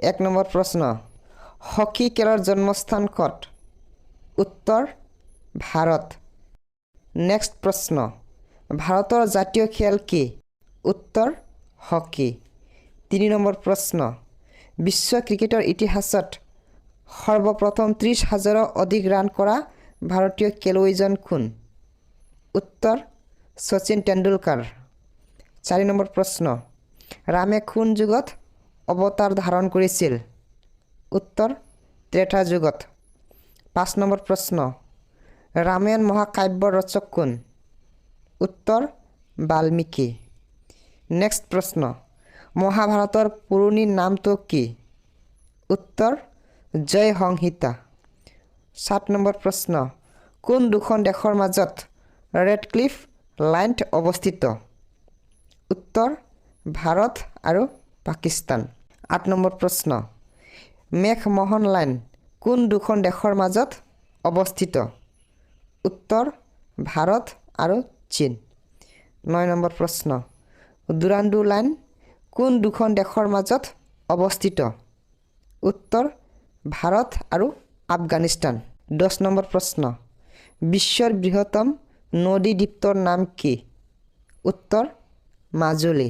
1 number প্ৰশ্ন, hockey খেলৰ জন্মস্থান ক'ত? উত্তৰ ভাৰত। নেক্সট প্ৰশ্ন, ভাৰতৰ জাতীয় খেল কি? উত্তৰ হকী। 3 নম্বৰ প্ৰশ্ন, বিশ্ব ক্ৰিকেটৰ ইতিহাসত সৰ্বপ্ৰথম 30 হাজাৰৰ অধিক ৰান কৰা ভাৰতীয় খেলুৱৈজন কোন? উত্তৰ শচীন টেণ্ডুলকাৰ। 4 নম্বৰ প্ৰশ্ন, ৰামে কোন যুগত অৱতাৰ ধাৰণ কৰিছিল? উত্তৰ ত্ৰেতা যুগত। 5 নম্বৰ প্ৰশ্ন, ৰামায়ণ মহাকাব্যৰ ৰচক কোন? উত্তৰ বাল্মীকি। নেক্সট প্ৰশ্ন, মহাভাৰতৰ পুৰণি নামটো কি? উত্তৰ জয় সংহিতা। 7 নম্বৰ প্ৰশ্ন, কোন দুখন দেশৰ মাজত ৰেডক্লিফ লাইন অৱস্থিত? উত্তৰ ভাৰত আৰু পাকিস্তান। 8 নম্বৰ প্ৰশ্ন, মেকমোহন লাইন কোন দুখন দেশৰ মাজত অৱস্থিত? উত্তৰ ভাৰত আৰু চীন। 9 নম্বৰ প্ৰশ্ন, ডুৰাণ্ড লাইন কোন দুখন দেশৰ মাজত অৱস্থিত? উত্তৰ ভাৰত আৰু আফগানিস্তান। 10 নম্বৰ প্ৰশ্ন, বিশ্বৰ বৃহত্তম নদী দ্বীপটোৰ নাম কি? উত্তৰ মাজুলী।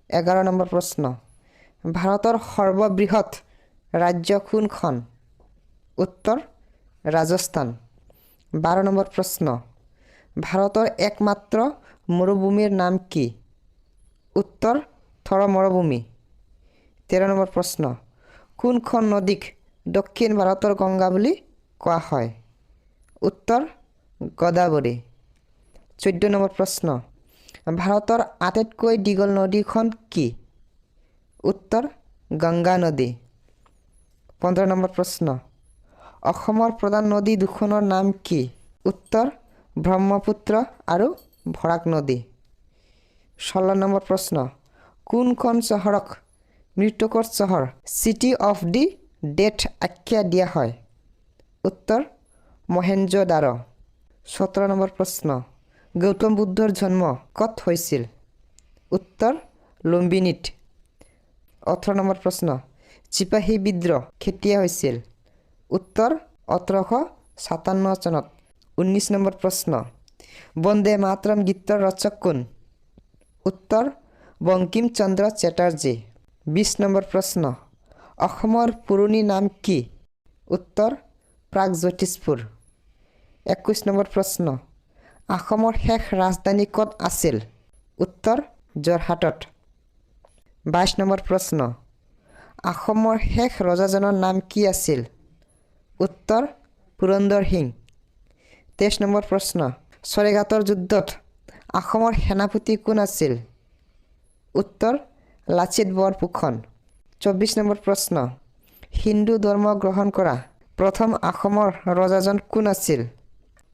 11 নম্বৰ প্ৰশ্ন, ভাৰতৰ সৰ্ববৃহৎ ৰাজ্য কোনখন? উত্তৰ ৰাজস্থান। 12 নম্বৰ প্ৰশ্ন, ভাৰতৰ একমাত্ৰ মৰুভূমিৰ নাম কি? উত্তৰ থৰ মৰুভূমি। 13 নম্বৰ প্ৰশ্ন, কোনখন নদীক দক্ষিণ ভাৰতৰ গংগা বুলি কোৱা হয়? উত্তৰ গোদাবৰী। 14 নম্বৰ প্ৰশ্ন, ভাৰতৰ আটাইতকৈ দীঘল নদীখন কি? উত্তৰ গংগা নদী। 15 নম্বৰ প্ৰশ্ন, অসমৰ প্ৰধান নদী দুখনৰ নাম কি? উত্তৰ ব্ৰহ্মপুত্ৰ আৰু বৰাক নদী। 16 নম্বৰ প্ৰশ্ন, কোনখন চহৰক মৃতকৰ চহৰ, চিটি অফ the dead আখ্যা দিয়া হয়? উত্তৰ মহেঞ্জোদাৰো। 17 নম্বৰ প্ৰশ্ন, গৌতম বুদ্ধৰ জন্ম ক'ত হৈছিল? উত্তৰ লুম্বিনীত। 18 নম্বৰ প্ৰশ্ন, চিপাহী বিদ্ৰোহ কেতিয়া হৈছিল? উত্তৰ 1857 চনত। 19 নম্বৰ প্ৰশ্ন, বন্দে মাতৰম গীতৰ ৰচক কোন? উত্তৰ বংকিম চন্দ্ৰ চেটাৰ্জী। 20 নম্বৰ প্ৰশ্ন, অসমৰ পুৰণি নাম কি? উত্তৰ প্ৰাগজ্যোতিষপুৰ। 21 নম্বৰ প্ৰশ্ন, অসমৰ শেষ ৰাজধানী ক'ত আছিল? উত্তৰ যোৰহাটত। 22 নম্বৰ প্ৰশ্ন, অসমৰ শেষ ৰজাজনৰ নাম কি আছিল? উত্তৰ পুৰন্দৰ সিং। 23 নম্বৰ প্ৰশ্ন, শৰাইঘাটৰ যুদ্ধত অসমৰ সেনাপতি কোন আছিল? উত্তৰ লাচিত বৰফুকন। 24 নম্বৰ প্ৰশ্ন, হিন্দু ধৰ্ম গ্ৰহণ কৰা প্ৰথম অসমৰ ৰজাজন কোন আছিল?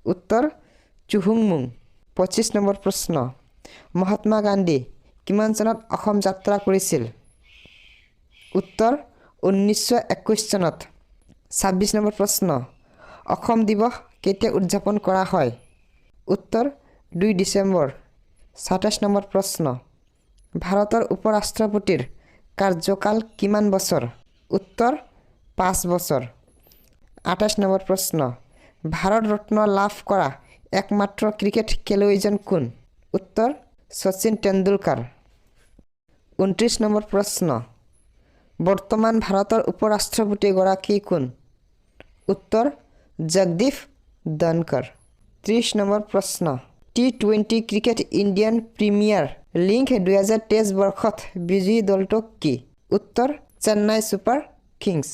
উত্তৰ চুহুংমুং। 25 নম্বৰ প্ৰশ্ন, মহাত্মা গান্ধী কিমান চনত অসম যাত্ৰা কৰিছিল? উত্তৰ 1921 চনত। 26 নম্বৰ প্ৰশ্ন, অসম দিৱস কেতিয়া উদযাপন কৰা হয়? উত্তৰ 2 ডিচেম্বৰ। 27 নম্বৰ প্ৰশ্ন, ভাৰতৰ উপ ৰাষ্ট্ৰপতিৰ কাৰ্যকাল কিমান বছৰ? উত্তৰ 5 বছৰ। 28 নম্বৰ প্ৰশ্ন, ভাৰত ৰত্ন লাভ কৰা একমাত্ৰ ক্ৰিকেট খেলুৱৈজন কোন? উত্তৰ শচীন টেণ্ডুলকাৰ। 29 নম্বৰ প্ৰশ্ন, বৰ্তমান ভাৰতৰ উপ ৰাষ্ট্ৰপতিগৰাকী কোন? উত্তৰ জগদীপ ধনখৰ। 30 নম্বৰ প্ৰশ্ন, T20 Cricket Indian Premier League 2023 বৰ্ষত বিজয়ী দলটো কি? উত্তৰ চেন্নাই ছুপাৰ কিংছ।